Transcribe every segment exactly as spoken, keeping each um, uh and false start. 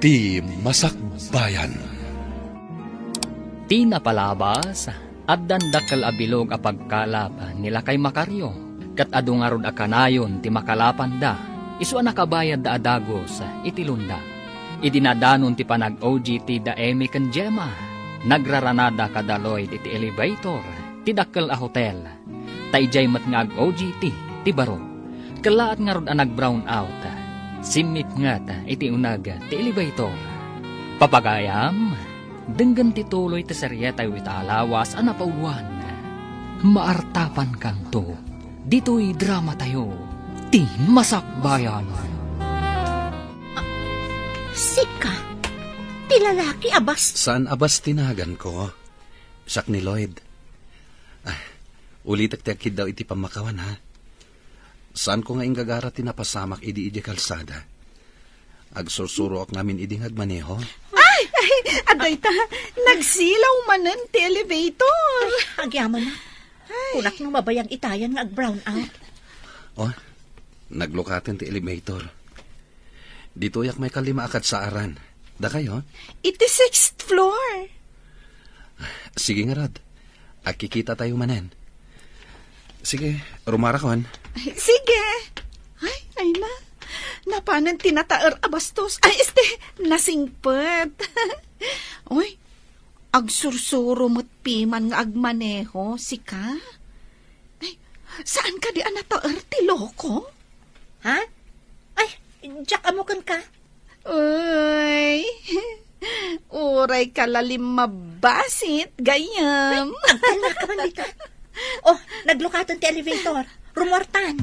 Ti Masakbayan. Ti napalabas, addan dakkel a bilog a pagkalap ni Lakay Macario, ket adu ngarud a kanayon ti makalapanda, isu a nakabayadda a dagus iti lunda. Idi nadanon ti panag-O G T da Emmy ken Gemma, nagraranada kada Lloyd iti elevator ti dakkel a hotel. Ta idiay met nga ag-O G T ti baro. Kellaat ngarud a nag-brown out. Simmipnget iti uneg ti elevator. Papagayam, denggen ti tuloy ti serietayo ita a lawas a napauluan. Maartapankanto ditoy dramatayo, Ti Masakbayan. Sika, ti lalaki a bas- Saan a bas ti naganko? Siak ni Lloyd. Ah, ulitek ti agkiddaw iti pammakawan, ha? Saanko nga inggagara ti napasamak idi idiay kalsada. Agsursuroak ngamin idi nga agmaneho. Ay! Ay, adayta, nagsilaw manen ti elevator. Ay, agyaman na. Ay. Kunak no mabayag itayan nga ag-brown out. Oh, naglukaten ti elevator. Ditoyak maikallima a kadsaaran. Dakayo? Iti sixth floor. Sige ngarud. Agkikitatayo manen. Sige, rumarakon. Sige. Ay, ay na. Napanen ti nataer a bastos. Ay, este, nasingpet. Uy, agsursuro met piman nga agmaneho, sika? Ay, saan kadi a nataer ti loko? Ha? Ay, diak ammo kenka. Uy, uray ka lalim mabasit, gayyem. Agtalna ka man dita. Oh, naglukaten ti elevator. Rumuartan.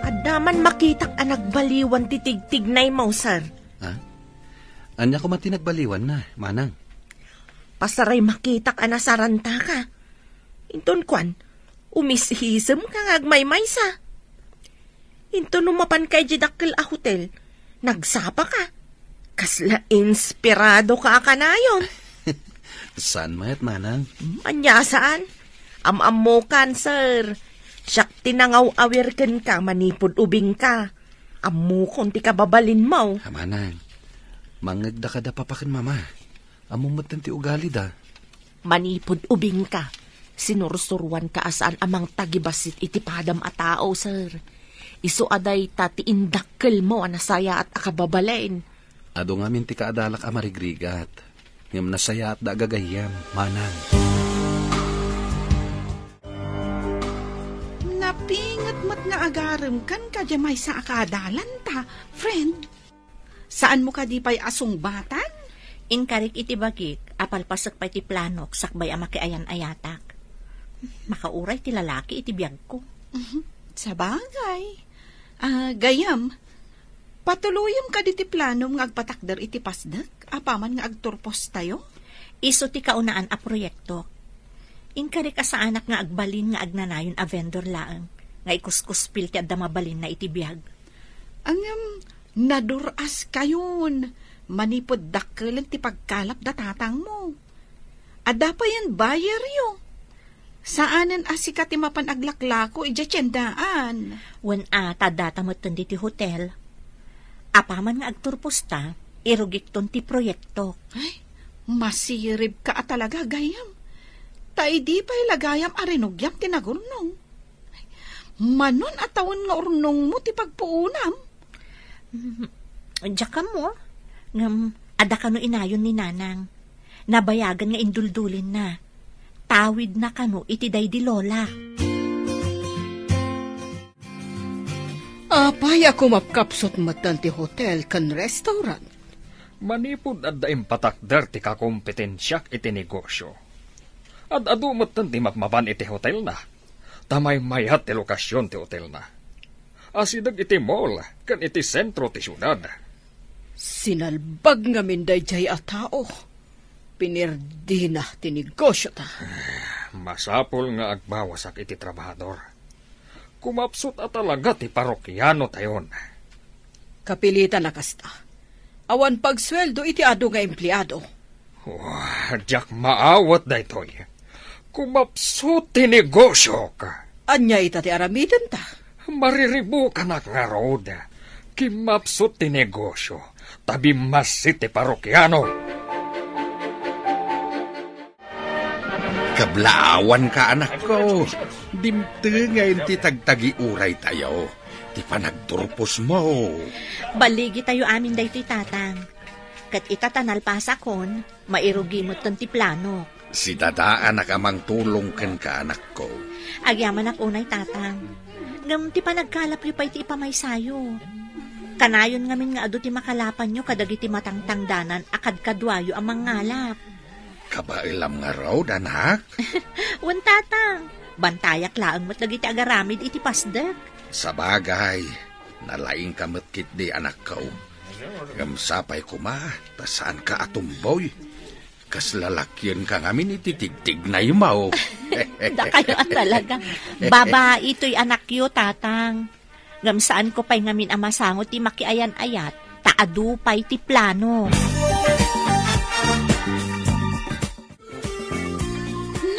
Adda man makitak a nagbaliwan ti tigtignaymo, sir. Ha? Ania koma ti nagbaliwanna, manang? Pasaray makitak a nasarantaka. Inton kuan, umishisemka nga agmaymaysa. Inton no mapanka idiay dakkel a hotel, nagsapaka. Kasla inspiradoka a kanayon. Saan met, manang? Hmm, ania saan? Am-ammokan, sir. Siak ti nangaw-awir kenka manipud ubingka. Ammokon ti kababalinmo. Ah, manang, mangngegda kada papa ken mama. Ammom metten ti ugalida. Manipud ubingka, sinursuroanka a saan a mangtagibassit iti padam a tao, sir. Isu a dayta ti indakkelmo a nasayaat a kababalin. Adu ngamin ti kaadalak a marigrigat, ngem nasayaatda a gagayyem, manang. Napinget met nga agarem kenka diay maysa a kaadalanta, friend. Saanmo kadi pay a sungbatan? Inkarik iti bagik a palpasek pay ti planok sakbay a makiayan-ayatak. Makauray ti lalaki iti biagko. Mhm. Sabagay. Ah, gayyem, patuloyem kadi ti planom nga agpatakder iti pasdek apaman nga agturpostayo? Isu ti kaunaan a proyektok. Inkarik a saanak nga agbalin nga agnanayon a vendor laeng nga ikuskuspil ti adda mabalinna iti biag. Ngem, nadur-askayon manipud dakkelen ti pagkalap da tatangmo. Adda payen buyeryo. Saanen a sika ti mapan aglaklako idiay tiendaan. Wen a, ta addata metten ditoy hotel. Apaman nga agturposta, irugikton ti proyektok. Ay, masiribka a talaga, gayyem. Ta idi pay la gayam a rinugiam ti nagurnong. Manon a tawen nga urnongmo ti pagpuonam? Mm, diak ammo, ngem adda kano inayon ni Nanang. Nabayagen nga induldulinna. Tawidna kano iti daydi Lola. Apay a kumapkapsut metten ti hotel ken restaurant? Manipud adda impatakder ti kakompetensiak iti negosio. Ad-adu metten ti mapmapan iti hotelna. Ta maymayat ti lokasion ti hotelna. Asideg iti mall ken iti sentro ti siudad. Sinalbag ngamin daydiay a tao. Pinirdina ti negosiota. Masapul nga agbawasak iti trabahador. Kumapsut a talaga ti parokianotayon. Kapilitan a kasta. Awan pagsueldo iti adu nga empleado. Wah, diak maawat daytoy. Kumapsut ti negosiok. Ania ita ti aramidenta? Mariribukanak ngarud. Kimmapsut ti negosio, ta bimmassit ti parokiano. Kablaawanka, anakko. Dimtengen ti tagtagiuraytayo, ti panagturposmo. Balligitayo amin daytoy, Tatang. Ket ita ta nalpasakon, mairugi metten ti planok. Sidadaanak a mangtulong kenka, anakko. Agyamanak unay, Tatang. Ngem ti panagkalapyo pay ti ipamaysayo. Kanayon ngamin nga adu ti makalapanyo kadagiti matangtangdanan a kadkaduayo a mangngalap. Kabaelam ngarud, anak? Wen, Tatang. Bantayak laeng met dagiti agaramid iti pasdek. Sabagay, nalaingka met ketdi, anakko. Ngem sapay koma, ta saanka a tumboy. Kas lalakienka ngamin iti tigtignaymo. Dakayo a talaga. Babai toy anakyo, Tatang. Ngem saanko pay ngamin a masango ti makiayan-ayat, ta adu pay ti plano.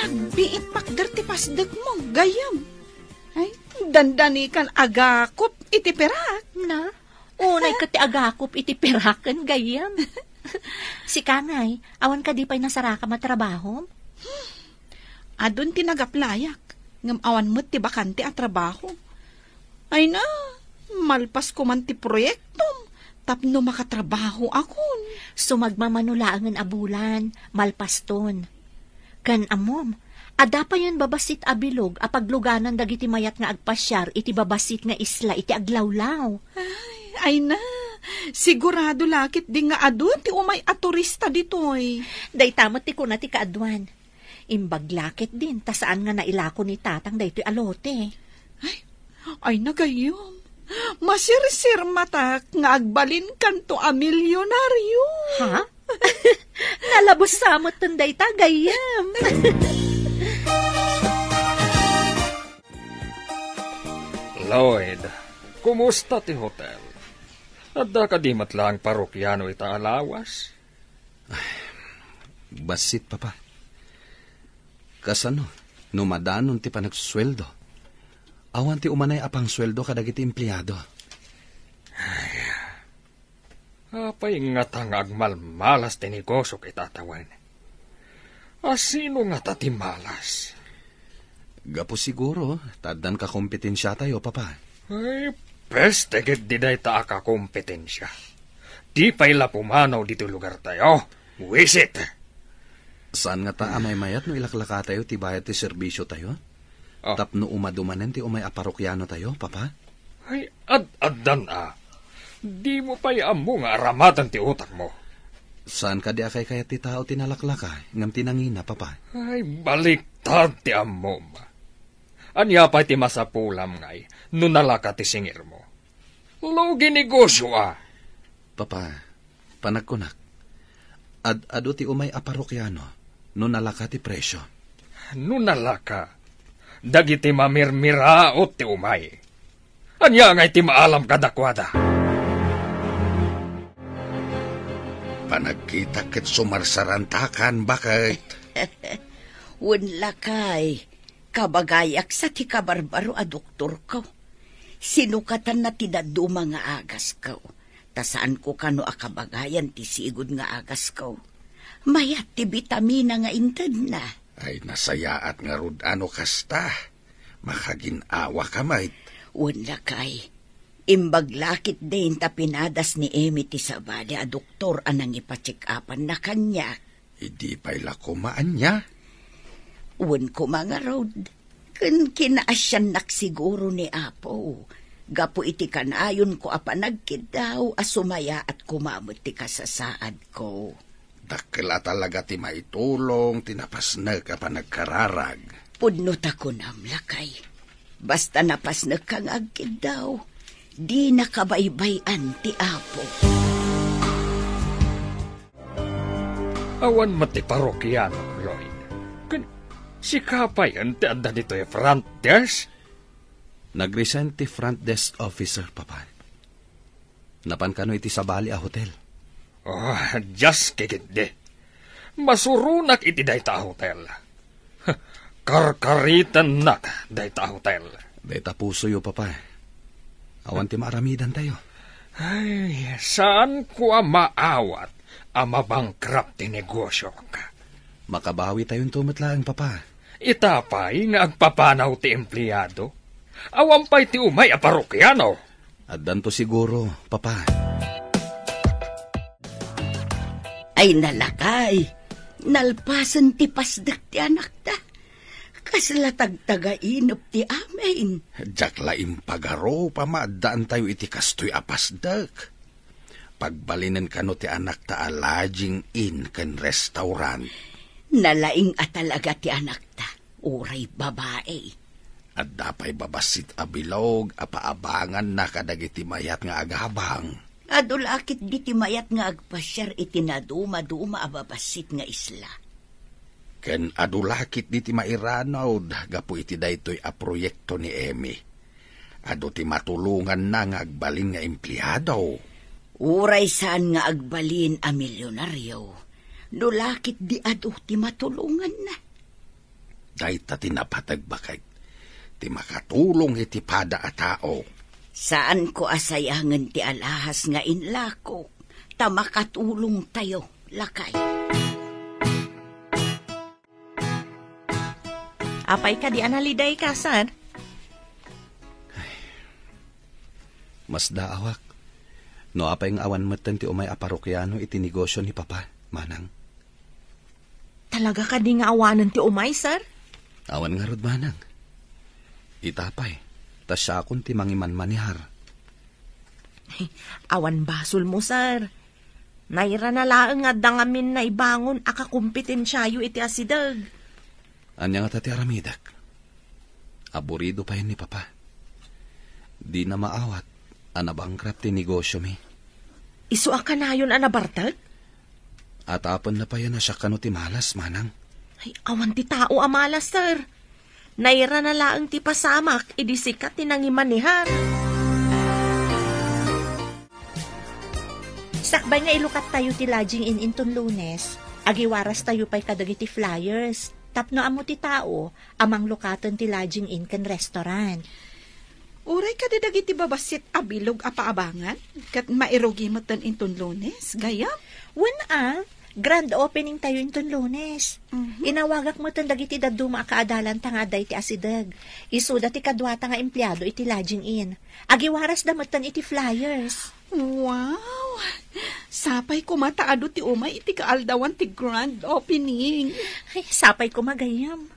Nagbiit pakder ti pasdekmo, gayyem. Ay, dandanikan agakop iti perak. Na? Unay ket ti agakop iti peraken, gayyem. Sika ngay, awan kadi pay nasarakam a trabahom? Adun ti nagaplayak, ngem awan met ti bakante a trabaho. Ay na, malpas koman ti proyektom tapno makatrabahoakon. Sumagmamano laengen a bulan, malpaston. Ken ammom, adda payen babassit a bilog a pagluganan dagiti mayat nga agpasiar iti babassit nga isla iti aglawlaw. Ay, ay na, sigurado la ketdi nga adu ti umay a turista ditoy. Dayta met ti kuna ti kaaduan. Imbag la ketdin ta saan nga nailako ni Tatang daytoy a lote. Ay, ay na gayyem. Masirsirmatak nga agbalinkanto a milyonaryo. Ha? Nalabos sa metten dayta, gayyem. Lloyd, kumusta ti hotel? Adda kadi met laeng parokiano ita a lawas? Bassit, Papa. Kasano no madanon ti panagsueldo? Awan ti umanay a pangsueldo kadagiti empleado. Ay, apay ngata nga agmalmalas ti negosio ket atawen? A sino ngata ti malas? Gapu siguro ta addan kakompetensiatayo, Papa. Ay, peste ketdi dayta a kakompetensia. Di pay la pumanaw ditoy lugartayo. Wisit! Saan ngata a maymayat no ilaklakatayo ti bayad ti serbisiotayo? Ah. Tapno umadu manen ti umay a parokianotayo, Papa? Ay, ad-addan a. Dimo pay ammo nga aramaten ti utakmo. Saan kadi a kaykayat ti tao ti nalaklaka, ngem ti nangina, Papa? Ay, baliktad ti ammom. Ania pay ti masapulam ngay no nalaka ti singirmo? Lugi negosio a. Papa, panagkunak, ad-adu ti umay a parokiano no nalaka ti presio. No nalaka, dagiti mamirmiraot ti umay. Ania ngay ti maalam kadakuada? Panagkitak ket sumarsarantakan, baket. Wen lakay, kabagayak sa ti kabarbaro a doktorko. Sinukatanna ti dadduma nga agasko. Ta saanko kano a kabagayan ti sigud nga agasko. Mayat ti bitamina nga intedna. Ay, nasayaat ngarud a no kasta. Makagin-awaka met. Wen lakay, imbag la ketdin ta pinadas ni Emi ti sabali a doktor a nangipacheck-upanna kaniak. Idi pay la koma ania? Wen koma ngarud, ken kinaasiannak siguro ni Apo, gapu iti kanayonko a panagkiddaw a sumayaat koma met ti kasasaadko. Dakkel a talaga ti maitulong ti napasnek a panagkararag. Pudno ta kunam, lakay. Basta napasnekka nga agkiddaw, dinaka baybay-an ti Apo. Awan met ti parokiano, Lloyd. Ken sika payen ti adda ditoy front desk? Nag-resign ti front desk officer, Papa. Napan kano iti sabali a hotel. Oh, diak ketdi. Masuronak iti dayta a hotel. Karkaritennak dayta a hotel. Dayta pusoyo, Papa. Awan ti maaramidantayo. Ay, saanko a maawat a mabangkrap ti negosiok. Makabawitayonto met laeng, Papa. Ita pay nga agpapanaw ti empleado. Awan pay ti umay a parokiano. Addanto siguro, Papa. Ay, nalakay. Nalpasen ti pasdek ti anakta. Kasla tagtagainep ti amin. Diak la impagarup a maaddaantayo iti kastoy a pasdek. Pagbalinen kano ti anakta a lodging inn ken restaurant. Nalaing a talaga ti anakta, uray babai. Adda pay babassit a bilog a paabanganna kadagiti mayat nga agabang. Adu la ketdi ti mayat nga agpasiar iti nadumaduma a babassit nga isla. Ken adu la ketdi ti mairanud gapu iti daytoy a proyekto ni Emmy. Adu ti matulonganna nga agbalin nga empleado. Uray saan nga agbalin a milionario, no la ketdi adu ti matulonganna. Dayta ti napateg, baket, ti makatulong iti pada a tao. Saanko a sayangen ti alahas nga inlako, ta makatulongtayo, lakay. Apay kadi a nalidayka, sir? Masdaawak. No apay nga awan metten ti umay a parokiano iti negosio ni Papa, Manang. Talaga kadi nga awanen ti umay, sir? Awan ngarud, Manang. Ita pay, ta siakon ti mangimanmanehar. Awan basolmo, sir. Nairana laeng nga adda ngamin naibangon a kakompetensiayo iti asideg. Ania ngata ti aramidek? Aburido pay ni Papa. Dina maawat a nabangkrap ti negosiomi. Isu a kanayon a nabartek? Atapenna pay a siak kano ti malas, Manang. Ay, awan ti tao a malas, sir. Nairana laeng ti pasamak idi sika ti nangimanehar. Sakbay nga ilukattayo ti lodging inn inton Lunes, agiwarastayo pay kadagiti flyers tapno ammo ti tao a manglukaten ti lodging inn ken restaurant. Uray kadi dagiti babassit a bilog a paabangan ket mairugi metten inton Lunes, gayyem? Wen a, grand opening tayo inton Lunes. Mhm. Inawagak metten dagiti dadduma a kaadalanta nga adda iti asideg. Isuda ti kaduata nga empleado iti lodging inn. Agiwarasda metten iti flyers. Wow! Sapay koma ta adu ti umay iti kaaldawan ti grand opening. Ay, sapay koma gayyem.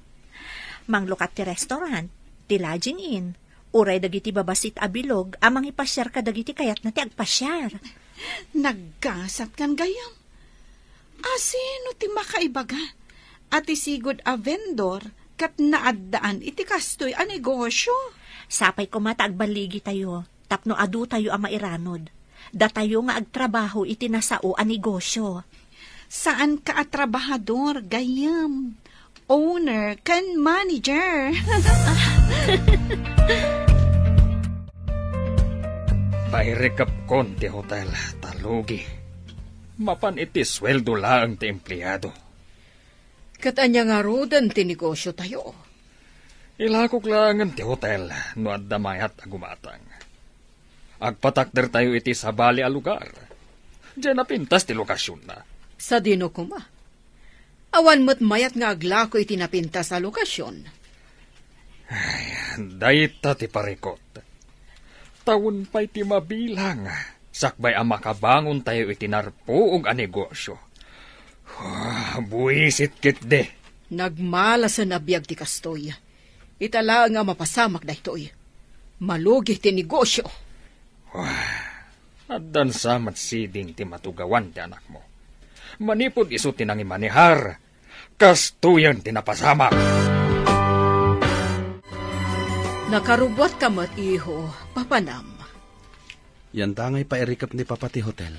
Manglukat ti restaurant, ti lodging inn, uray dagiti babassit a bilog a mangipasiar kadagiti kayatna ti agpasiar. Naggasatkan gayyem. Asino ti makaibaga a ti sigud a vendor ket naaddaan iti kastoy a negosio? Sapay koma ta agballigitayo tapno adutayo a mairanod. Datayo nga agtrabaho iti nasao a negosio. Saanka a trabahador, gayyem. Owner ken manager. Pairikepkon ti hotel, ta lugi. Mapan iti sueldo laeng ti empleado. Ket ania ngaruden ti negosiotayo? Ilakok laengen ti hotel no adda mayat a gumatang. Agpatakdertayo iti sabali a lugar. Diay napintas ti lokasionna. Sadino koma? Awan met mayat nga aglako iti napintas a lokasion. Ay, dayta ti parikot. Tawen pay ti mabilang, sakbay a makabangontayo iti narpuog a negosio. Ah, buisit ketdi. Nagmalasen a biag ti kastoy. Ita laeng a mapasamak daytoy. Malugi ti negosio. Wah, addan sa met siding ti matugawan ti anakmo. Manipud isu ti nangimanehar, kastoyen ti napasamak. Nakarubuatka met, iho, papanam. Yantangay pairikep ni Papa ti hotel.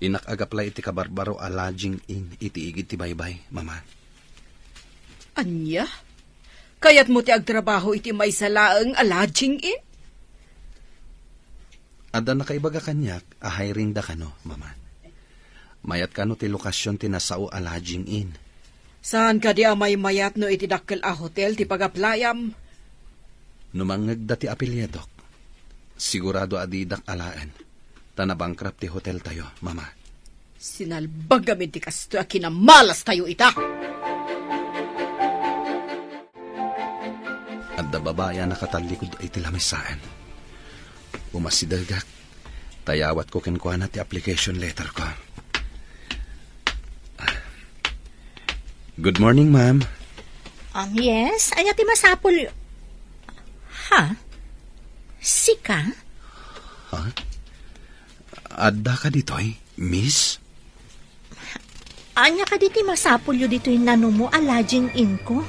Inak agaplay iti kabarbaro a lodging inn iti igid ti baybay, Mama. Ania? Kayatmo ti agtrabaho iti maysa laeng a lodging inn? Adda nakaibaga kaniak a hiring da kano, Mama. Mayat kano ti lokasion ti nasao a lodging inn. Saan kadi a maymayat no iti dakkel a hotel ti pagaplayam? No mangngegda ti apelyidok, Sigurado a didak alaen, ta nabankrupt ti hotel tayo, Mama. Sinalbag amin ti kastoy a kinamalas tayo ita. Adda babai a nakatallikud iti lamisaen. Umasidegak, ta yawatko kenkuana ti application letter ko. Good morning, ma'am. Um, yes? Ania ti masapul? Ha? Sika? Ha? Adda ka ditoy, miss? Ania kadi ti masapulyo ditoy nanumo a lodging inko?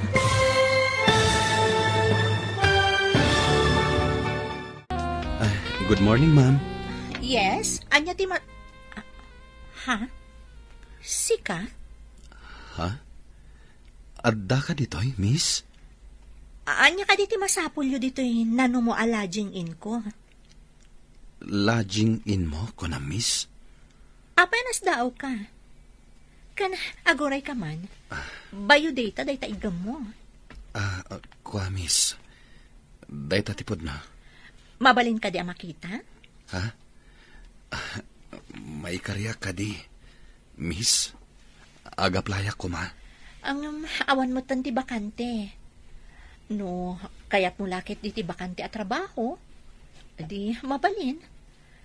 Ah, good morning, ma'am. Yes? Ania ti ma-, ah, ha? Sika? Ha? Adda ka ditoy, miss? Ania kadi ti masapulyo ditoy nanumo a lodging inko? Lodging inmo, kuna, miss? Apay nasdaaw ka? Ken aguray ka man. Ah. Bayo dayta dayta iggammo. Ah, ah, kua, miss. Dayta ti pudno. Mabalin kadi a makita? Ha? Ah, maikariak kadi, miss. Ag-applyak koma. Ang awan metten ti bakante. No kayatmo la ket diti bakante a trabaho, di mabalin.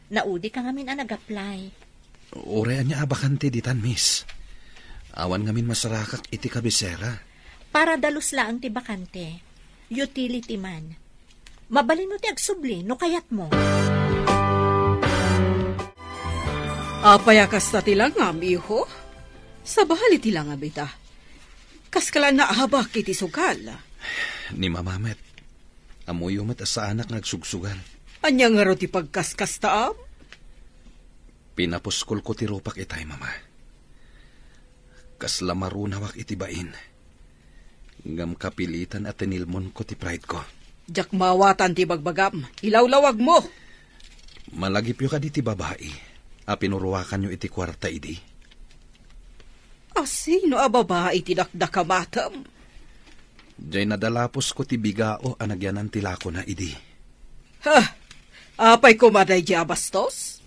Naudi ka ngamin a nag-apply. Uray ania a bakante ditan, miss. Awan ngamin masarakak iti kabisera. Para dalus laeng ti bakante. Utility man. Mabalin no ti agsubli no kayatmo. Apay a kasta ti langam, iho? Sabali ti langam ita. Kaskala naabak iti sugal. Ni Mama met, ammoyo met a saanak nga agsugsugal. Ania ngarud ti pagkaskastaam? Pinapuskolko ti rupak itay, Mama. Kasla marunawak iti bain. Ngem kapilitan a tinilmonko ti pride ko. Diak maawatan ti bagbagam. Ilawlawagmo! Malagipyo kadi ti babai a pinuruakanyo iti kuarta idi? A sino a babai ti dakdakamatem? Diay nadalapusko ti bigao a nagyanan ti lakona idi. Ha! Apay koma daydi a bastos?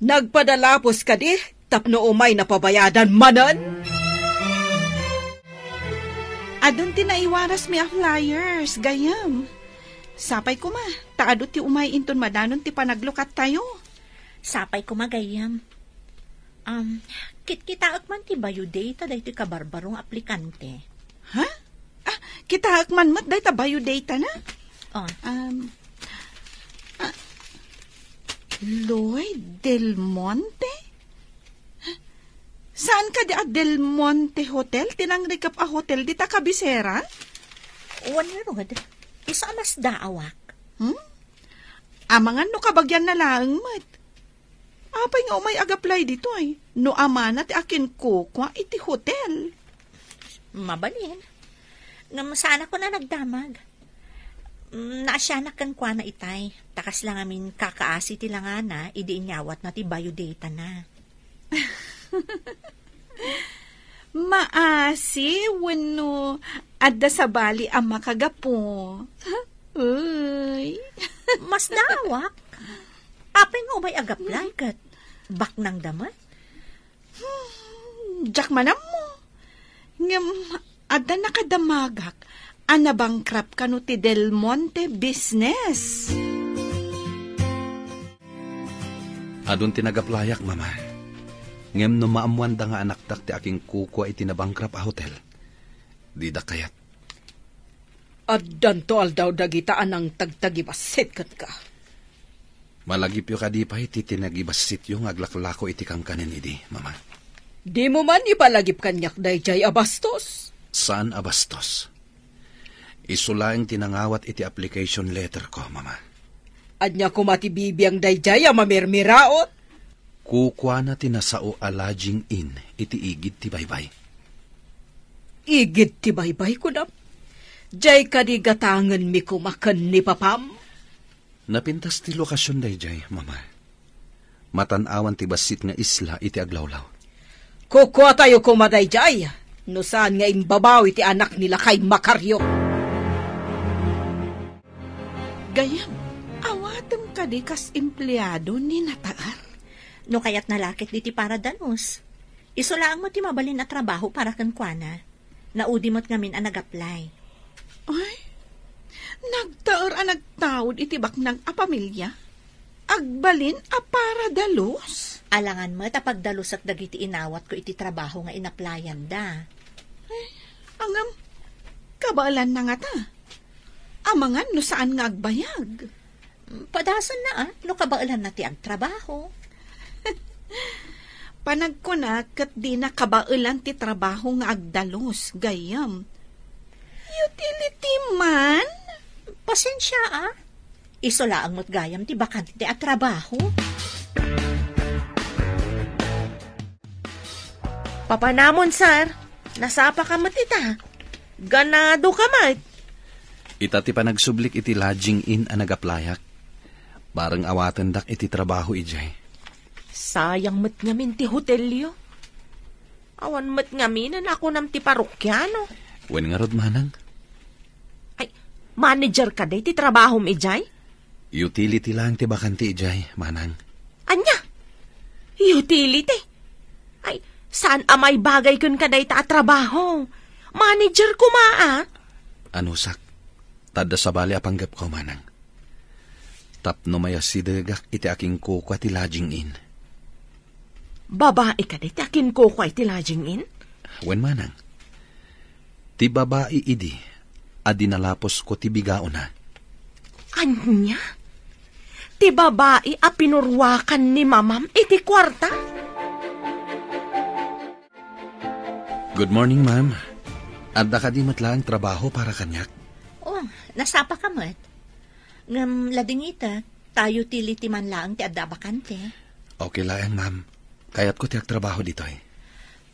Nagpadalapos kadi tapno umay napabayadan manen? Adun ti naiwarasmi a flyers, gayyem. Sapay koma, ta adu ti umay inton madanon ti panaglukat tayo. Sapay koma, gayyem. Um, kitkitaek man ti biodata daytoy kabarbaro nga aplikante. Ha? Ah, kitaek man met dayta biodata na? Oh. Um, ah, Lloyd Del Monte? Saan kadi a Del Monte Hotel? Ti nangrikep a hotel dita kabisera? Wen ngarud, isu a masdaawak. Hmm? Amangan no kabagianna laeng met. Apay nga umay ag-apply ditoy? No amana ti akinkukua iti hotel. Mabalin. Ngem saanak a nagdamag. Mm, naasianak kenkuana itay. Ta kasla ngamin kakaasi ti langana idi inyawatna ti biodata na. Maasi wenno adda sabali a makagapu? Uy. Masdaawak. Apay nga umay ag-apply ket baknangda met? Hmm, diak man ammo. Ngem adda nakadamagak a nabankrupt kano ti Del Monte business. Adun ti nag-applyak, Mama. Ngem no maammoanda nga anakdak ti akinkukua iti nabankrupt a hotel, dida kayat. Addanto aldaw dagita a nangtagtagibassit kenka. Malagipyo kadi pay ti tinagibassityo nga aglaklako iti kankanen idi, Mama? Dimo man ipalagip kaniak daydiay a bastos? Saan a bastos? Isu laeng ti nangawat iti application letter ko, Mama. Ania koma ti bibiang daydiay a mamirmiraot? Kukuana ti nasao a lodging inn iti igid ti baybay. Igid ti baybay, kunam? Diay kadi gatangenmi koma ken ni papam? Napintas ti lokasion daydiay, Mama. Matan-awan ti bassit nga isla iti aglawlaw. Kukuatayo koma daydiay, no saan nga imbabawi ti anak ni lakay Macario. Gayyem, awatem kadi kas empleado ni nataer? No kayatna la ket diti para dalus. Isu laeng met ti mabalin a trabaho para kenkuana. Naudi met ngamin a nag-apply. Ay, nagtaer a nagtaud iti baknang a pamilia? Agbalin a para dalus? Alangan met a pagdalusak dagiti inawatko iti trabaho nga inaplayanda. Ay, angam, kabaelanna ngata? Amangan no saan nga agbayag? Padasenna, a, no kabaelanna ti agtrabaho. Panagkuna ket dina kabaelan ti trabaho nga agdalus, gayyem. Utility man? Pasensia, a. Isu laeng met gayam ti bakante a trabaho. Papanamon, sir. Nasapa ka met ita. Ganado ka met. Ita ti panagsublik iti lodging inn a nag-applyak. Bareng awatendak iti trabaho idiay. Sayang met ngamin ti hotelyo. Awan met ngamin a nakunam ti parokiano. Wen ngarud, manang. Ay, manager kadi ti trabahom idiay? Utility laeng ti bakante idiay, manang. Ania? Utility? Ay, saan a maibagay kenka dayta a trabaho? Manager koma, a. Anusak, ta adda sabali a panggepko, manang. Tapno mayasidegak iti akinkukua ti lodging inn. Babai kadi ti akinkukua iti lodging inn? Wen, manang. Ti babai idi a dinalapusko ti bigaona. Ania? Ti babai a pinuruakan ni mamam iti kuarta? Good morning, ma'am. Adda kadi met laeng trabaho para kaniak? Oh, nasapa ka met. Ngem ladingita, ta utility man laeng ti adda a bakante. Okay laeng, ma'am. Kayatko ti agtrabaho ditoy.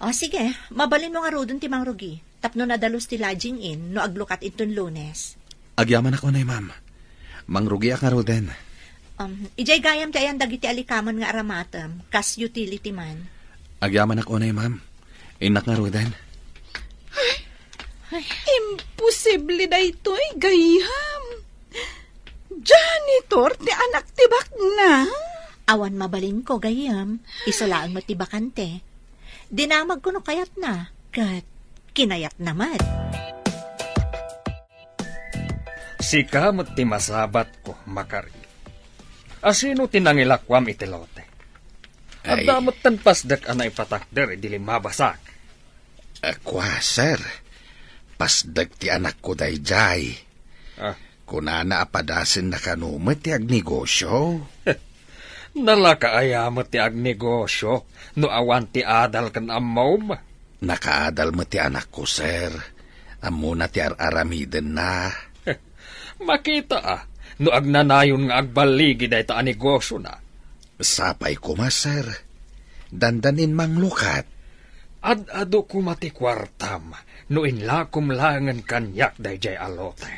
O, sige. Mabalinmo ngaruden ti mangrugi. Tapno nadalus ti lodging inn no aglukat inton Lunes. Agyamanak unay, ma'am. Mangrugiak ngaruden. Um, idiay gayam ti ayan dagiti alikamen nga aramatem, kas utility man. Agyamanak unay, ma'am. Innak ngaruden. Ay, imposible daytoy, gayyem. Janitor ti anak ti baknang? Awan mabalinko, gayyem. Isu laeng met ti bakante. Dinamagko no kayatna, ket kinayatna met. Sika met ti masabatko, Makari. Asino ti nangilakuam iti lote? Ay. Adda metten pasdek a naipatakder idi limmabasak. A, kua, sir. Pasdek ti anakko daydiay. Ah. Kunana a padasenna kano met ti agnegosio. Nalaka aya met ti agnegosio no awan ti adal ken ammom? Nakaadal met ti anakko, sir. Ammona ti ar-aramidenna. Makita a, no agnanayon nga agballigi dayta a negosiona. Sapay koma, sir. Dandanin manglukat. Ad-adu koma ti kuartam no inlakom laengen kaniak daydiay a lote.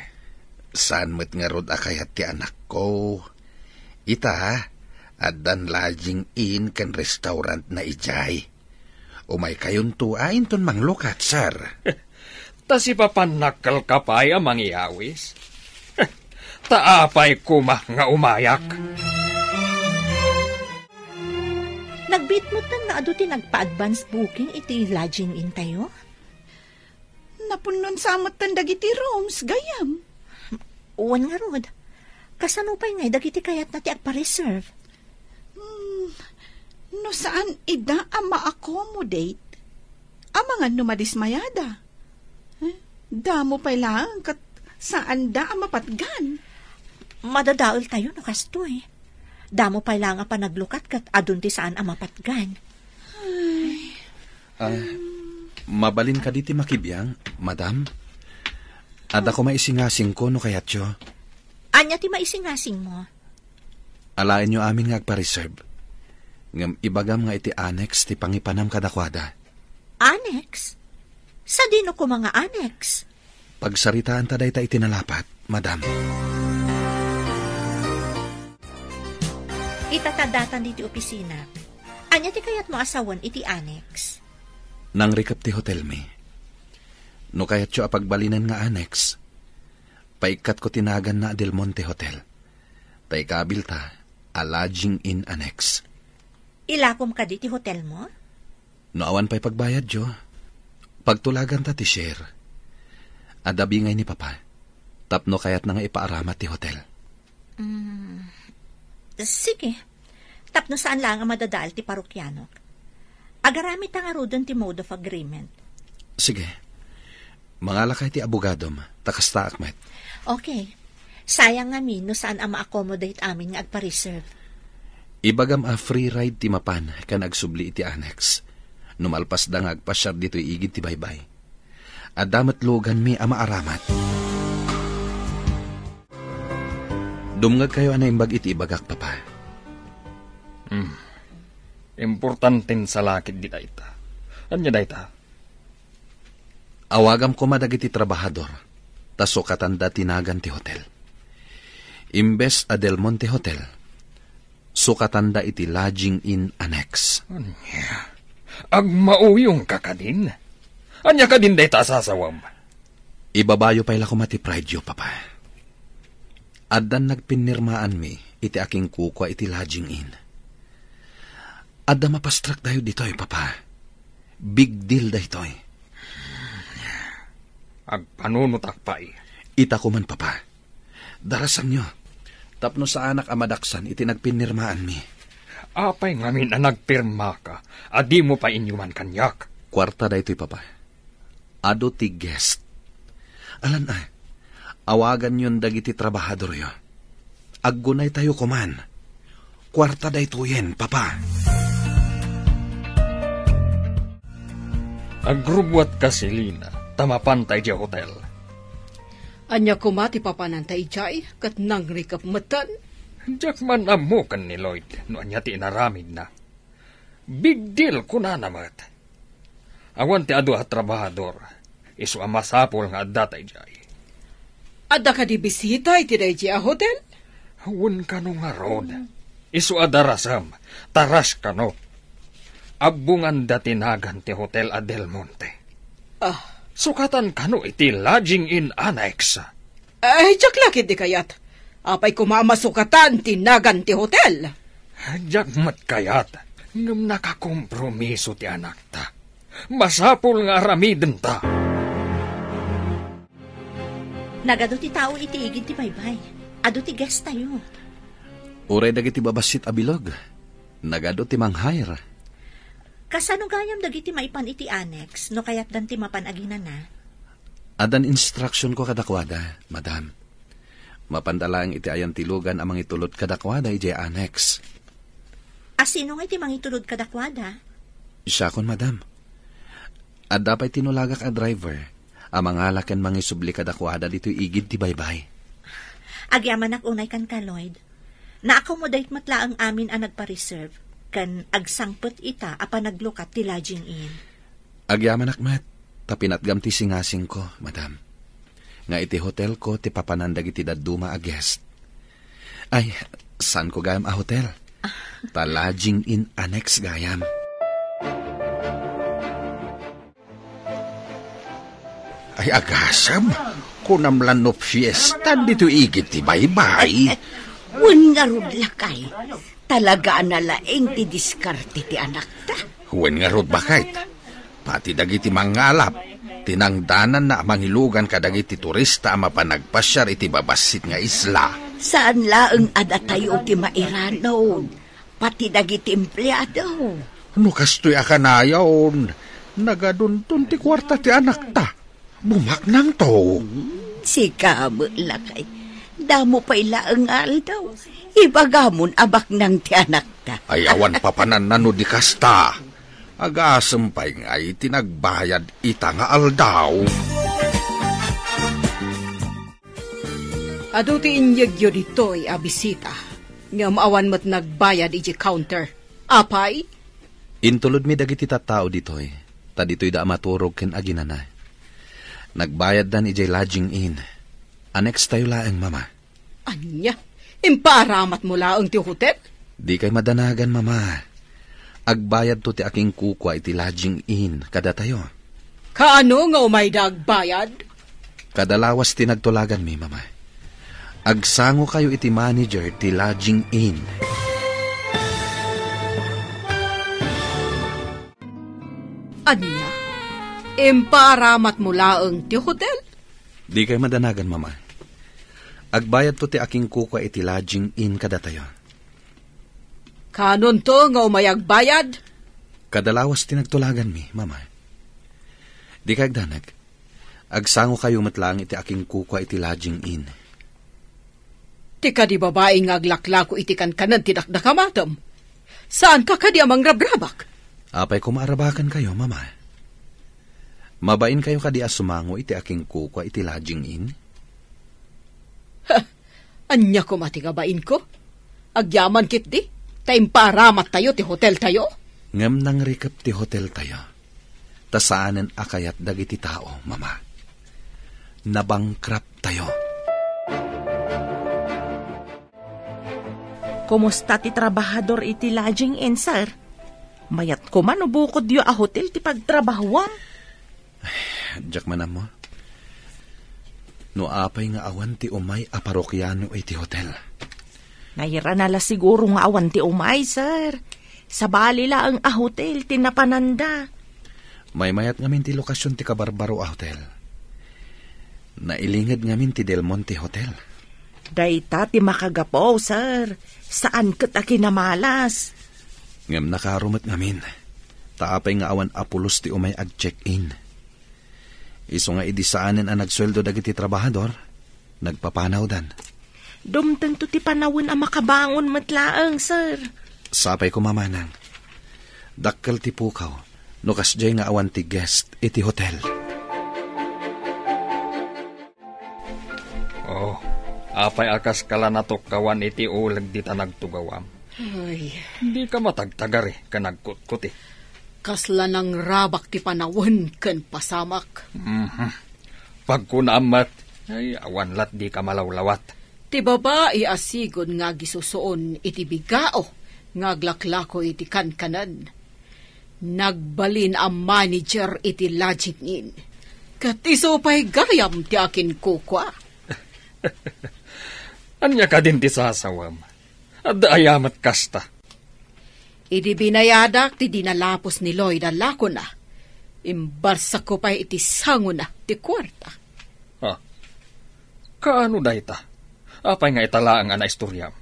Saan met ngarud a kayat ti anakko. Ita, addan lodging inn ken restaurantna idiay. Umaykayonto a inton manglukat, sir. Ta sipapanakkelka pay a mangyawis? Ta apay koma nga umayak? Nagbiit metten nga adu ti nagpa-advance booking iti lodging inntayo? Napunnon sa metten dagiti rooms, gayyem. Wen ngarud, kasano pay ngay dagiti kayatna ti agpa-reserve? Hmm, no saan ida a ma-accommodate, amangan no madismayada. Eh, damo pay laeng ket saanda a mapatgan. Madadaeltayo no kastoy. Damo pay laeng a panaglukat ket adun ti saan a mapatgan. Ay. Ah, mabalin kadi ti makibiang, madam? Adda ko maisingasingko no kayatyo. Ania ti maisingasingmo? Alaenyo amin nga agpa-reserve. Ngem ibagam nga iti annex ti pangipanam kadakuada. Annex? Sadino koma nga annex? Pagsaritaanta dayta iti nalapat, madam. Ita ta datan diti opisina. Ania ti kayatmo a sawen iti annex? Nangrikep ti hotelmi. No kayatyo a pagbalinen nga annex, paikkatko ti naganna a Del Monte Hotel. Ta ikabilta a lodging inn annex. Ilakom kadi ti hotelmo? No awan pay pagbayadyo, pagtulaganta ti share. Adda bingay ni Papa, tapno kayatna nga ipaaramat ti hotel. Mm, sige. Tapno saan laeng a madadael ti parokianok. Agaramidta ngaruden ti mode of agreement. Sige. Mangalakay ti abogadom, ta kastaak met. Okay. Sayang ngamin no saan a ma-accommodate amin nga agpa-reserve. Ibagam a free ride ti mapan ken agsubli iti annex. No malpasda nga agpasiar ditoy igid ti baybay. Adda met luganmi a maaramat. Dumngegkayo a naimbag iti ibagak, Papa. Hmm. Importanten sa lakit di dayta. Ania dayta? Awagam koma dagiti trabahador, ta sukatanda ti nagan ti hotel. Imbes a Del Monte Hotel, sukatanda iti lodging inn annex. Ania? Agmauyongka kadin? Ania kadin dayta a sasawam? Ibabayo pay la koma ti pride-yo, Papa. Addan nagpinnirmaanmi iti akinkukua iti lodging inn. Adda mapastrakdayo ditoy, Papa. Big deal daytoy. Agpanunotak pay. Ita koman, Papa. Darasanyo. Tapno saanak a madaksan iti nagpinnirmaanmi. Apay ngamin a nagpirmaka a dimo pay inyuman kaniak? Kuarta daytoy, Papa. Adu ti guest. Alan a, awaganyon dagiti trabahadoryo. Aggunaytayo koman. Kuarta daytoyen, Papa. Agrubbuatka, Selina, ta mapanta idiay hotel. Ania koma ti papananta idiay, ket nangrikep metten? Diak man ammo ken ni Lloyd no ania ti inaramidna. Big deal, kunana met. Awan ti adu a trabahador, isu a masapul nga addata idiay. Adda kadi bisita iti daydi a hotel? Wen kano ngarud. Isu a darasem, ta rush kano. Abbonganda ti nagan ti Hotel a Del Monte. Ah. Sukatan kano iti lodging inn annex. Ay, diak la ketdi kayat. Apay koma a masukatan ti nagan ti hotel? Diak met kayat, ngem nakakompromiso ti anakta. Masapul nga aramidenta. Nagadu ti tao iti igid ti baybay. Adu ti guest tayo. Uray dagiti babassit a bilog, nagadu ti manghair. Kasano gayam dagiti maipan iti annex no kayatdan ti mapan aginana? Addan instructionko kadakuada, madam. Mapanda laeng iti ayan ti lugan a mangitulod kadakuada idiay annex. A sino nga iti mangitulod kadakuada? Siakon, madam. Adda pay tinulagak a driver a mangala ken mangisubli kadakuada ditoy igid ti baybay. Agyamanak unay kenka, Lloyd. Na-accommodate met laeng amin a nagpa-reserve ken agsangpet ita a panaglukat ti lodging inn. Agyamanak met, ta pinatgam ti singasingko, madam, nga iti hotelko ti papanan dagiti dadduma a guest. Ay, saanko gayam a hotel? Ta lodging inn annex gayam. Ay, agasem, kunam la no fiesta ditoy igid ti baybay. Wen ngarud, lakay. Talaga a nalaing ti diskarte ti anakta. Wen ngarud, baket. Pati dagiti mangngalap, tinangdananna a mangilugan kadagiti turista a mapan nagpasiar iti babassit nga isla. Saan laeng a datayo ti mairanod, pati dagiti empleado. No kastoy a kanayon, nagadunton ti kuarta ti anakta. Bumaknangto. Hmm, sika met, lakay. Damo pay laeng nga aldaw. Ibagamon a baknang ti anakta. Ay, awan papananna no di kasta. Agasem pay nga iti nagbayad ita nga aldaw. Adu ti inyegyo ditoy a bisita, ngem awan met nagbayad iti counter. Apay? Intulodmi dagiti tattao ditoy, ta ditoyda a maturog ken aginana. Nagbayaddan idiay lodging inn. Annex tayo laeng, Mama. Ania? Impaaramatmo laeng ti hotel? Dikay madanagan, Mama. Agbayadto ti akinkukua iti lodging inn kadatayo. Kaano nga umayda agbayad? Kada lawas ti nagtulaganmi, Mama. Agsangokayo iti manager ti Lodging Inn. Ania? Impaaramatmo laeng ti hotel? Dikay madanagan, Mama. Agbayadto ti akinkukua iti Lodging Inn kadatayo. Kanonto nga umay agbayad? Kada lawas ti nagtulaganmi, Mama. Dikay agdanag. Agsangokayo met laeng iti akinkukua iti Lodging Inn. Ti kadi babai nga aglaklako iti kankanen ti dakdakamatem. Saanka kadi a mangrabrabak? Apay koma a rabakenkayo, Mama? Mabainkayo kadi a sumango iti akinkukua iti Lodging Inn? Ha! Ania koma ti kabainko? Agyaman ketdi, ta impaaramattayo ti hoteltayo. Ngem nangrikep ti hoteltayo, ta saanen a kayat dagiti tao, Mama. Nabankrupt tayo. Kumusta ti trabahador iti Lodging Inn, sir? Mayat koma no bukodyo a hotel ti pagtrabahuam? Diak man ammo. No apay nga awan ti umay a parokiano iti hotel. Nairana la siguro nga awan ti umay, sir. Sabali laeng a hotel ti napananda. Maymayat ngamin ti lokasion ti kabarbaro a hotel. Nailinged ngamin ti Del Monte Hotel. Dayta ti makagapu, sir. Saan ket a kinamalas. Ngem nakaro met ngamin. Ta apay nga awan a pulos ti umay ag-check-in. Isu nga idi saanen a nagsueldo dagiti trabahador, nagpapanawdan. Dumtengto ti panawen a makabangon met laeng, sir. Sapay koma, Manang. Dakkel ti pukaw no kasdiay nga awan ti guest iti hotel. Oh, apay a kaska la natukkawan iti uleg dita nagtugawam? Ay. Dika matagtagari ken agkutkuti. Kasla nangrabak ti panawen ken pasamak. Mhm. Pagkunaam met, ay, awan lat dika malawlawat. Ti babai a sigud nga agisusuon iti bigao nga aglaklako iti kankanen. Nagbalin a manager iti Lodging Inn. Ket isu pay gayam ti akinkukua. Ania kadin ti sasawem? Adda aya met kasta? Idi binayadak ti dinalapos ni Lloyd a lakona, imbarsakko pay iti sangona ti kuarta. Ha? Kaano dayta? Apay nga ita laeng a naistoriam?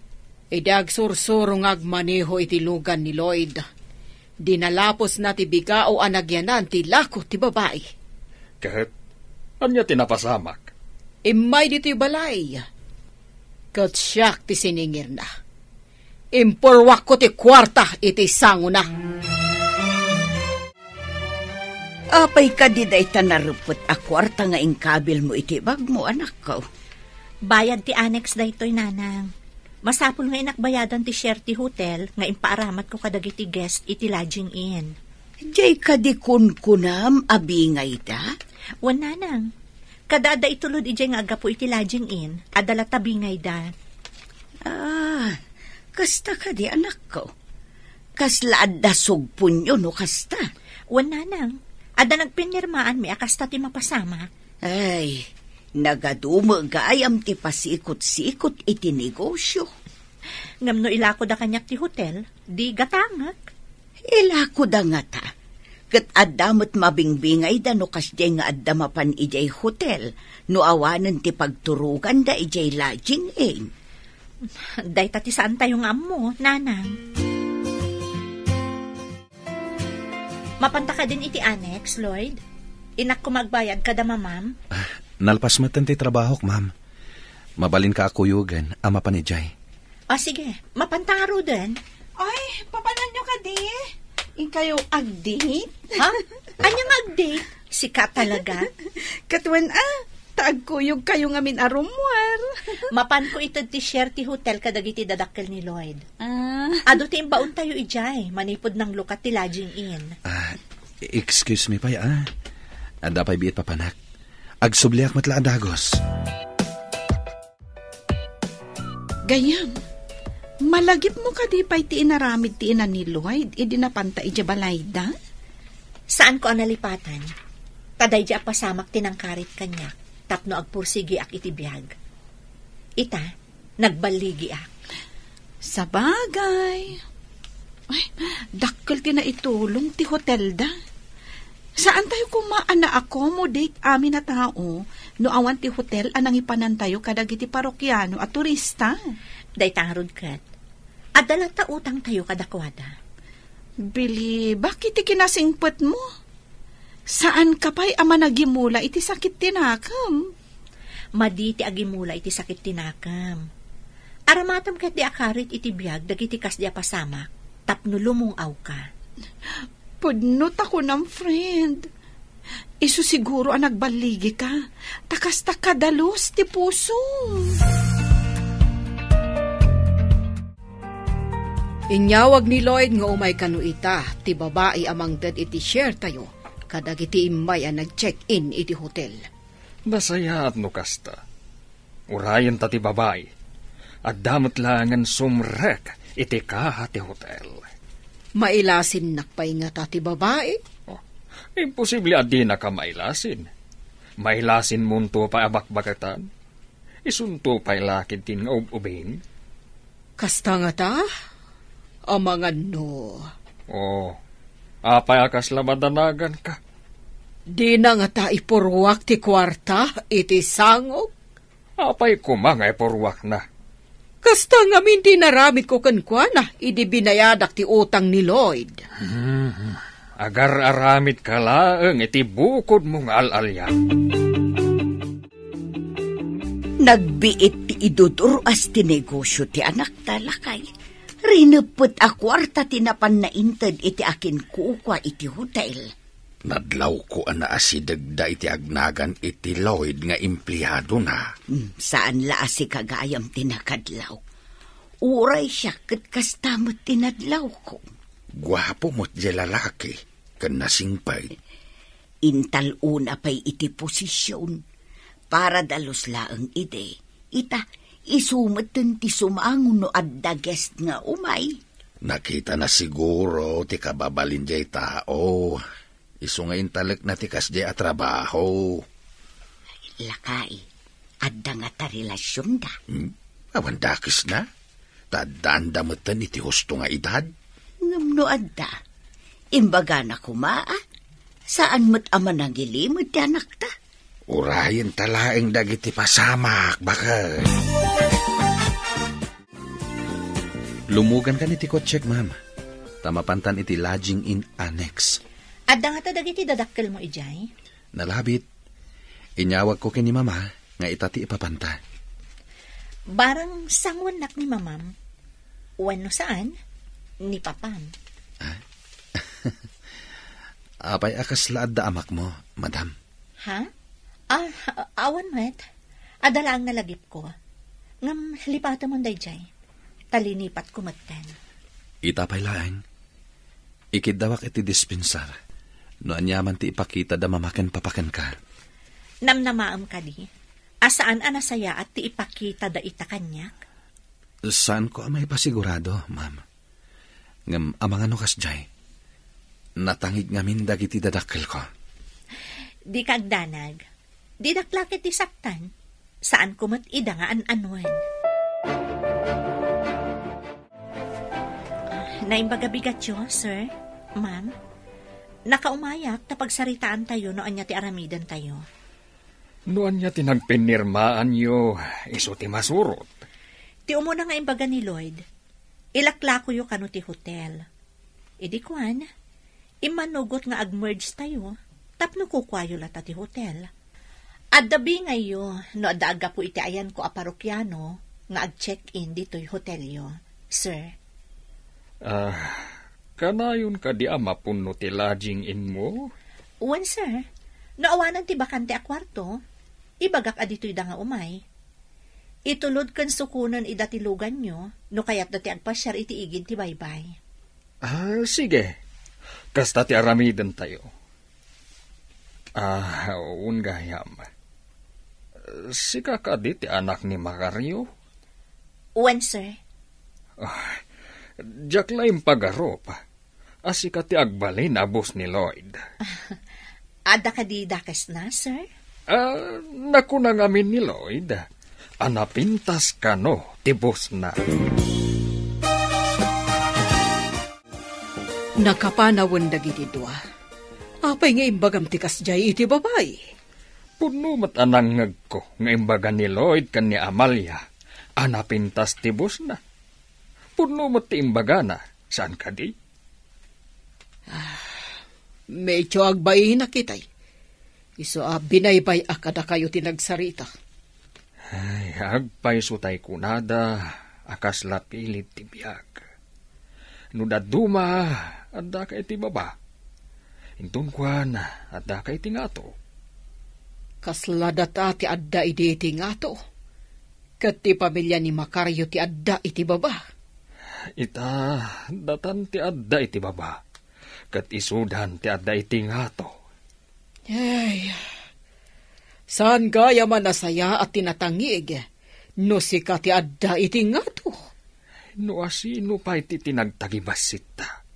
Idi agsursuro nga agmaneho iti lugan ni Lloyd, dinalapos na ti bigao a nagyanan ti lako ti babai. Ket ania ti napasamak? Immay ditoy balay, ket siak ti siningirna. Impurwakko ti kuarta iti sangona. Apay kadi dayta narepet a kuarta nga inkabilmo iti bagmo, anakko? Bayad ti annex daytoy, Nanang. Masapul nga inakbayadan ti share ti hotel nga impaaramatko kadagiti guest iti Lodging Inn. Diay kadi kunkunam a bingayda? Wen, Nanang. Kada adda itulod idiay nga aggapu iti Lodging Inn, adda latta bingayda. Ah, kasta kadi, anakko? Kasla adda sugponyo no kasta? Wen, Nanang. Adda nagpinirmaanmi a kasta ti mapasamak. Ay, nagadu met gayam ti pasikot-sikot iti negosio. Ngem no ilakoda kaniak ti hotel, di gatangek. Ilakoda ngata. Ket adda met mabingbingayda no kasdiay nga adda mapan idiay hotel no awanen ti pagturoganda idiay Lodging Inn. Dayta ti saantayo nga ammo, Nanang. Mapanta kadin iti annex, Lloyd? Innak koma agbayad kada mamam? Ah, nalpas metten ti trabahok, ma'am. Mabalinka a kuyogen a mapan idiay. Ah, sige. Mapanta ngaruden. Ay, papananyo kadi? Inkayo ag-date? Ha? Ania nga ag-date? Sika talaga? Ket wen a, ta agkuyogkayo ngamin a rummuar. Mapanko ited ti share ti hotel kadagiti dadakkel ni Lloyd. Ah. Adu ti imbaontayo idiay, manipud nanglukat ti Lodging Inn. Ah, excuse me pay, ah. Adda pay biit papanak. Agsubliak met la a dagus. Gayyem, malagipmo kadi pay ti inaramid ti ina ni Lloyd idi napanta idiay balayda? Saanko a nalipatan. Ta daydi a pasamak ti nangkarit kaniak tapno agpursigiak iti biag. Ita, nagballigiak. Sabagay. Ay, dakkel ti naitulong ti hotelda. Saan tayo koma a na-accommodate amin a tao no awan ti hotel a nangipanantayo kadagiti parokiano a turista? Dayta ngarud ket, adda latta utangtayo kadakuada. Bilibak iti kinasingpetmo. Saanka pay a managimula iti sakit ti nakem. Madi ti agimula iti sakit ti nakem. Aramatem ketdi a karit iti biag dagiti kasdi a pasamak tapno lumung-awka. Pudno ta kunam, friend. Isu siguro a nagballigika, ta kasta kadalus ti pusom. Inyawag ni Lloyd nga umay kano ita ti babai a mangted iti sharetayo kadagiti immay a nag-check-in iti hotel. Nasayaat no kasta. Urayenta ti babai. Adda met laengen sumrek iti kaha ti hotel. Mailasinnak pay ngata ti babai? Oh, imposible a dinaka mailasin. Mailasinmonto pay a bakbaketan. Isunto pay la ketdin nga ub-ubing. Kasta ngata? Amangan no. Oh, apay a kasla madanaganka? Dina ngata ipurruak ti kuarta iti sangok? Apay koma nga ipurruakna? Kasta ngamin ti inaramidko kenkuana idi binayadak ti utang ni Lloyd. Hmm, agar-aramidka laeng iti bukodmo nga al-alian. Nagbiit ti idudur-as ti negosio ti anakta, lakay. Rineppet a kuarta ti napanna inted iti akinkukua iti hotel. Nadlawko a naasidegda iti agnagan iti Lloyd nga empleadona. Hmm, saan la a sika gayam ti nakadlaw. Uray siak ket kasta met ti nadlawko. Guapo met diay lalaki, ken nasingpet. Intal-ona pay iti posision. Para dalus laeng idi, ita, isu metten ti sumango no adda guest nga umay. Nakitana siguro ti kababalin diay tao. Isu nga intalekna ti kasdiay a trabaho. Lakay, adda ngata relasionda? Hmm? Awan dakesna? Ta addaanda metten iti husto nga edad? Ngem no adda, imbagana koma, a? Saan met a manangilimed ti anakta? Urayenta laeng dagiti pasamak, baket. Lumugankan iti kotsek, ma'am. Ta mapantan iti lodging inn annex. Adda ngata dagiti dadakkelmo idiay? Nalabit. Inyawagko ken ni Mama nga ita ti ipapanta. Barang sanguennak ni Mamam, wenno saan, ni Papam. Ah? Apay a kasla adda amakmo, Madam? Ha? Ah, awan met. Adda laeng nalagipko. Ngem lipatemon daydiay. Ta linipatko metten. Ita pay laeng, ikiddawak iti dispensar no aniaman ti ipakitada Mama ken Papa kenka. Namnamaem kadi a saan a nasayaat ti ipakitada ita kaniak? Saanko a maipasigurado, ma'am. Ngem amangan no kasdiay, natangig ngamin dagiti dadakkelko. Dika agdanag. Didak la ket ti saktan. Saanko met ida nga an-anuen. Naimbag a bigatyo, sir, ma'am. Nakaumayak ta pagsaritaantayo no ania ti aramidentayo. No ania ti nagpinirmaanyo, isu ti masurot. Ti umuna nga imbaga ni Lloyd, ilaklakoyo kano ti hotel. Idi kuan, immanugot nga ag-merge tayo, tapno kukuayo latta ti hotel. Adda bingayyo no adda aggapu iti ayanko a parokiano nga ag-check-in ditoy hotelyo, sir. Ah, kanayon kadi a mapunno ti lodging inmo? Wen, sir. No awanan ti bakante a kuarto, ibagak a ditoy da nga umay. Itulod ken sukonen ida ti luganyo no kayatda ti agpasiar iti igid ti baybay. Ah, sige. Kasta ti aramidentayo. Ah, wen gayam. Sika kadi ti anak ni Macario? Wen, sir. Ah, diak la impagarup a sika ti agbalin a boss ni Lloyd. Adda kadi dakesna, sir? Ah, nakuna ngamin ni Lloyd, a napintas kano ti bosna. Nakapanawen dagiti dua. Apay nga imbagam ti kasdiay iti babai? Pudno met a nangngegko nga imbaga ni Lloyd ken ni Amalia a napintas ti bosna. Pudno met ti imbagana, saan kadi? Ah, medyo agbainak itay. Isu a binaybay-ak kadakayo ti nagsarita. Ay, agpayso tay kunada a kasla pilit ti biag. No dadduma, addaka iti baba. Inton kuan, addaka iti ngato. Kasla data ti adda idi iti ngato. Ket ti pamilia ni Macario ti adda iti baba. Ita, datan ti adda iti baba. Ket isudan ti adda iti ngato. Ay, saan gayam a nasayaat ti natangig no sika ti adda iti ngato? No asino pay ti tinagtagibasitta?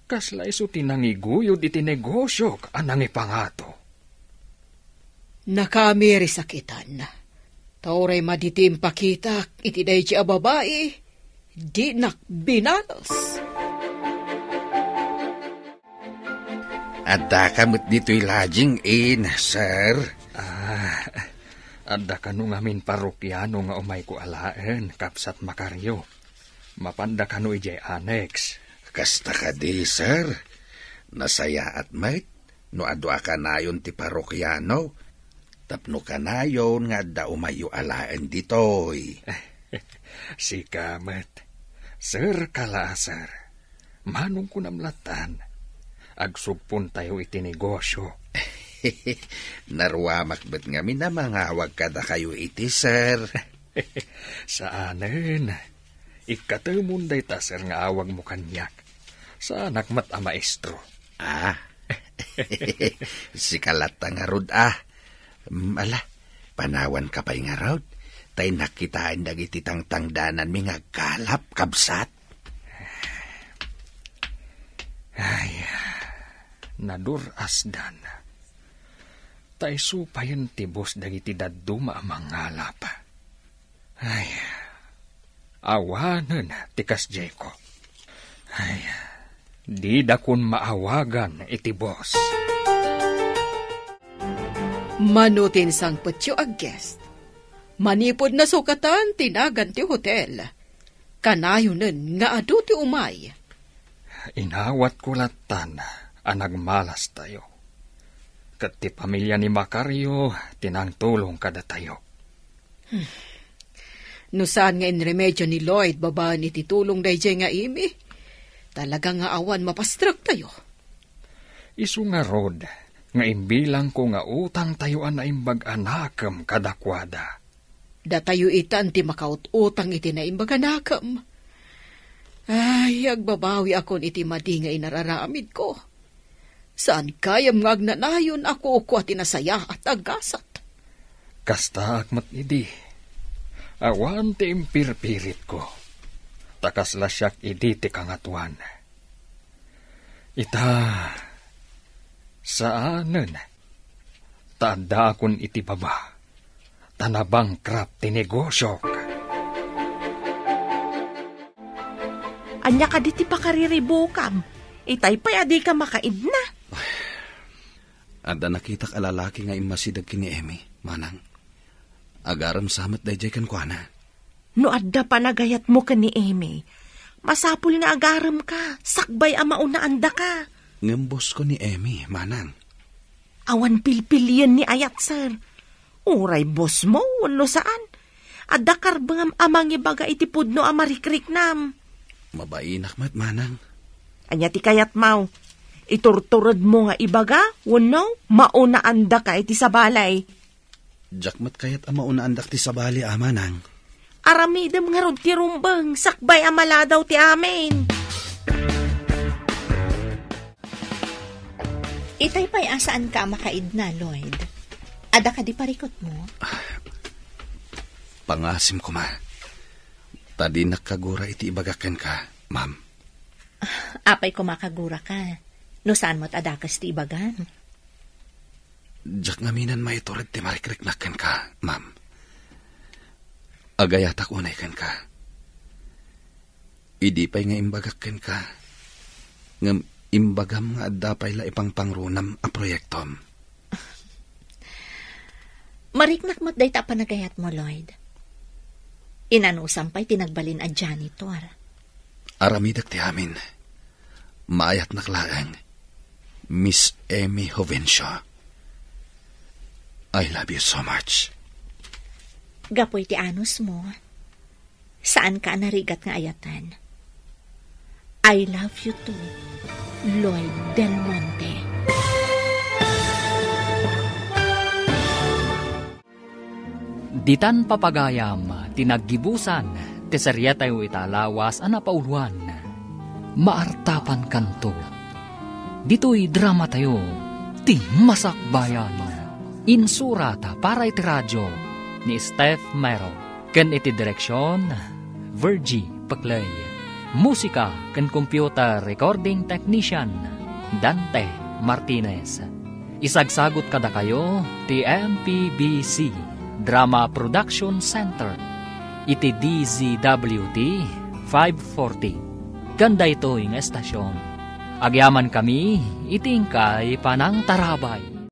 Kasla isu ti nangiguyod iti negosiok a nangipangato. Nakaamiri sakitan. Ta uray madi ti impakitak iti daydi a babai, dinak binalos. Addaka met ditoy lodging inn, sir? Ah, adda kano ngamin parokiano nga umayko alaen, Kabsat Macario. Mapanda kano idiay annex. Kasta kadi, sir. Nasayaat met no adu a kanayon ti parokiano tapno kanayon nga adda umayyo alaen ditoy. Sika met, sir kala a sir. Manong kunam lattan, agsugpontayo iti negosio. Naruamak met ngamin a mangawag kadakayo iti sir. Saanen. Ikkatemon dayta, sir, nga awagmo kaniak. Saanak met a maestro. Ah. Sika latta ngarud, ah. Mm, ala, panawanka pay ngarud. Tay nakitaen dagiti tangtangdananmi nga agkalap, kabsat. Ay, nadur-asdan. Ta isu payen ti bos dagiti dadduma a mangalap. Ay, awanen ti kasdiayko. Ay, didakon maawagan iti bos. Mano ti insangpetyo a guest? Manipud nasukatan ti nagan ti hotel, kanayonen nga adu ti umay. Inawatko lattan a nagmalastayo. Ket ti pamilia ni Macario ti nangtulong kadatayo. Hmm. No saan nga inremedyo ni Lloyd babaen iti tulong daydiay nga Amy, talaga nga awan mapastrektayo. Isu ngarud nga imbilangko nga utangtayo a naimbag a nakem kadakuada. Datayo itan ti makaut-utang iti naimbag a nakem. Ay, agbabawiakon iti madi nga inararamidko. Saan gayam nga agnanayon a kukua ti nasayaat a gasat. Kastaak met idi. Awan ti impirpiritko. Ta kasla siak idi ti kangatoan. Ita, saanen. Ta addaakon iti baba. Ta nabangkrap ti negosiok. Ania kadi ti pakariribukam? Itay pay a dika makaidna. Adda nakitak a lalaki nga immasideg ken ni Amy, manang. Agarem sa met daydiay kenkuana. No adda panagayatmo ken ni Amy, masapul nga agaremka, sakbay a maunaandaka. Ngem bosko ni Amy, manang. Awan pilpilien ni ayat, sir. Uray bosmo wenno saan, adda karbengam a mangibaga iti pudno a marikriknam. Mabainak met, manang. Ania ti kayatmo? Iturturedmo nga ibaga wenno maunaandaka iti sabali? Diak met kayat a maunaandak ti sabali a, manang. Aramidem ngarud ti rumbeng sakbay a maladaw ti amin. Itay pay a saanka a makaidna, Lloyd. Adda kadi parikutmo? Pangasim koma. Ta dinak kagura iti ibagak kenka, ma'am. Apay koma kaguraka? No saan met a dakes ti ibagam? Diak ngamin a maitured ti marikriknak kenka, ma'am. Agayatak unay kenka. Idi pay nga imbagak kenka, ngem imbagam nga adda pay la ipangpangrunam a proyektom. Mariknak met dayta a panagayatmo, Lloyd. Inanusam pay ti nagbalin a janitor. Aramidek ti amin. Maayatnak laeng, Miss Amy Jovencio. I love you so much. Gapu iti anusmo, saanka a narigat nga ayaten. I love you too, Lloyd Del Monte. Ditan papagayam ti naggibusan ti seriatayo ita a lawas a napauloan, Maartapankanto. Ditoy dramatayo, Ti Masakbayan. Insurat para iti radio ni Steph Mero ken iti direksion, Virgie Peclay. Musika ken computer recording technician, Dante Martinez. Isagsagut kadakayo ti M P B C Drama Production Center iti D Z W T five forty. Ken daytoy nga estasion, agyamankami iti inkay panangtarabay.